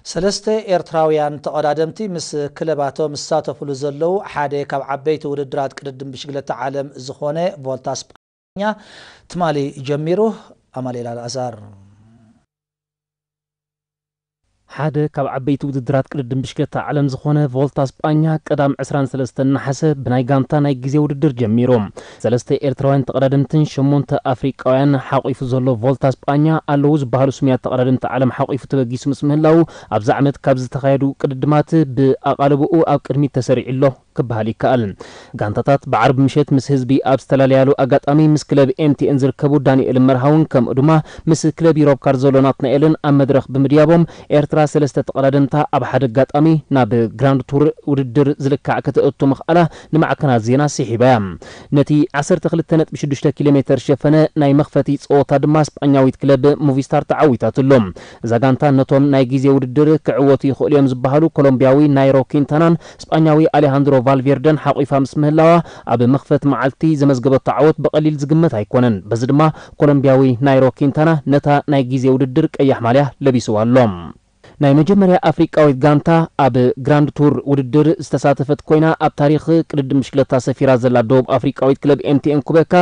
ሰለስተ ኤርትራውያን ተቐዳደምቲ ምስ ክለባቶም ዝሳተፍሉ ዘለዉ ሓደ ካብ ዓበይቲ ውድድራት ቅድድም ብሽግለታ ዓለም ዝኾነ ቮልታ ስጳኛ ትማሊ ጀሚሩ። ኣማሌላ ኣልኣዛር። ሓደ ካብ ዓበይቲ ውድድራት ቅድድም ብሽክለታ ዓለም ዝኾነ ቮልታ ስጳኛ ቀዳም ዕስራን ሰለስተን ነሓሰ ብናይ ጋንታ ናይ ግዜ ውድድር ጀሚሩ። ሰለስተ ኤርትራውያን ተቐዳደምትን ሸሞንተ ኣፍሪቃውያን ሓቒፉ ዘሎ ቮልታ ስጳኛ ኣለዉ ዝበሃሉ ስሙያት ተቐዳደምቲ ዓለም ሓቒፉ ተበጊሱ ምስ ምህላዉ ኣብዚ ዓመት ካብ ዝተኻየዱ ቅድድማት ብኣቓልቦኡ ኣብ ቅድሚት ተሰሪዑ ኣሎ ክበሃል ይከኣል። ጋንታታት ብዓርቢ ምሸት ምስ ህዝቢ ኣብ ዝተላለያሉ ኣጋጣሚ ምስ ክለብ ኤምቲኤን ዝርከቡ ዳንኤል መርሃውን ከምኡ ድማ ምስ ክለብ ዩሮፕ ካር ዘሎ ናትናኤልን ኣብ መድረኽ ብምድያቦም ኤርትራ ሰለስተ ተቐዳደምታ ኣብ ሓደ ኣጋጣሚ ናብ ግራንድ ቱር ውድድር ዝልካዕ ከተእቱ ምኽኣላ ንማዕከናት ዜና ስሒባያ። ነቲ ዓሰርተ ክልተ ነጥቢ ሽዱሽተ ኪሎ ሜተር ሸፈነ ናይ መኽፈቲ ጸወታ ድማ ስጳኛዊት ክለብ ሙቪስታር ተዓዊታትሉ። እዛ ጋንታ ነቶም ናይ ግዜ ውድድር ክዕወቱ ይኽእሉ እዮም ዝበሃሉ ኮሎምቢያዊ ናይሮ ኪንታናን ስጳኛዊ ኣሌሃንድሮ ቫልቬርደን ሓቒፋ ምስ ምህላዋ ኣብ መኽፈት መዓልቲ ዘመዝገበቶ ዓወት ብቐሊል ዝግመት ኣይኮነን። በዚ ድማ ኮሎምቢያዊ ናይሮ ኪንታና ነታ ናይ ግዜ ውድድር ቀያሕ ማልያ ለቢስዋ ኣሎ። ናይ መጀመርያ ኣፍሪቃዊት ጋንታ ኣብ ግራንድ ቱር ውድድር ዝተሳተፈት ኮይና ኣብ ታሪኽ ቅድድም ብሽክለታ ሰፊራ ዘላ ደቡብ ኣፍሪቃዊት ክለብ ኤምቲኤን ኩበካ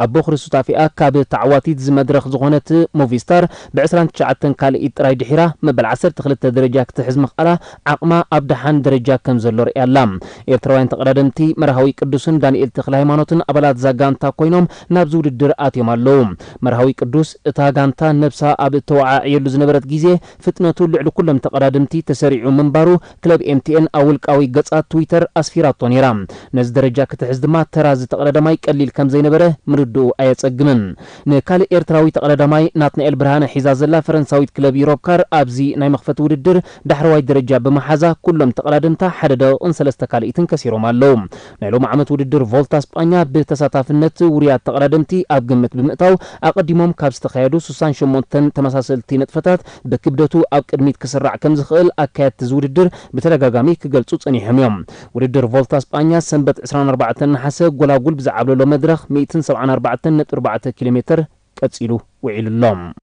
ኣብ ቦኽሪ ሱታፌኣ ካብ ተዓዋቲት ዝመድረኽ ዝኾነት ሞቪስታር ብ ዕስራን ትሽዓተን ካልኢት ጥራይ ድሒራ መበል ዓሰርተ ክልተ ደረጃ ክትሕዝ ምኽኣላ ዓቕማ ኣብ ደሓን ደረጃ ከም ዘሎ ርእያ ኣላ። ኤርትራውያን ተቐዳደምቲ መርሃዊ ቅዱስን ዳንኤል ተኽለ ሃይማኖትን ኣባላት እዛ ጋንታ ኮይኖም ናብዚ ውድድር ኣትዮም ኣለዉ። መርሃዊ ቅዱስ እታ ጋንታ ነብሳ ኣብ እተወዓዕየሉ ዝነበረት ግዜ ፍጥነቱ ልዕሊ ኩሎም ተቐዳደምቲ ተሰሪዑ ምንባሩ ክለብ ኤምቲኤን ኣብ ውልቃዊ ገጻት ትዊተር ኣስፊራቶ ነይራ። ነዚ ደረጃ ክትሕዝ ድማ ተራ እዚ ተቐዳዳማይ ቀሊል ከም ዘይነበረ ምርድኡ ኣየጸግምን። ንካልእ ኤርትራዊ ተቐዳዳማይ ናትናኤል ብርሃነ ሒዛ ዘላ ፈረንሳዊት ክለብ ዩሮፕ ካር ኣብዚ ናይ መኽፈቲ ውድድር ዳሕረዋይ ደረጃ ብምሓዛ ኩሎም ተቐዳደምታ ሓደ ደቂቕን ሰለስተ ካልኢትን ከሲሮም ኣለዉ። ናይ ሎም ዓመት ውድድር ቮልታ ስጳኛ ብተሳታፍነት ውሩያት ተቐዳደምቲ ኣብ ግምት ብምእታው ኣቐዲሞም ካብ ዝተኻየዱ ስሳን ሸሞንተን ተመሳሰልቲ ንጥፈታት ብክብደቱ ኣብ ቅድሚት ክስራዕ ከም ዝኽእል ኣካየድቲ እዚ ውድድር ብተደጋጋሚ ክገልጹ ጸኒሖም እዮም። ውድድር ቮልታ ስጳኛ ሰንበት ዕስራን ኣርባዕተን ነሓሰ ጎላጉል ብዝዓብለሎ መድረኽ ሚእትን ሰብዓን ኣርባዕተን ነጥቢ ኣርባዕተ ኪሎ ሜተር ቀጺሉ ውዒሉ ኣሎ።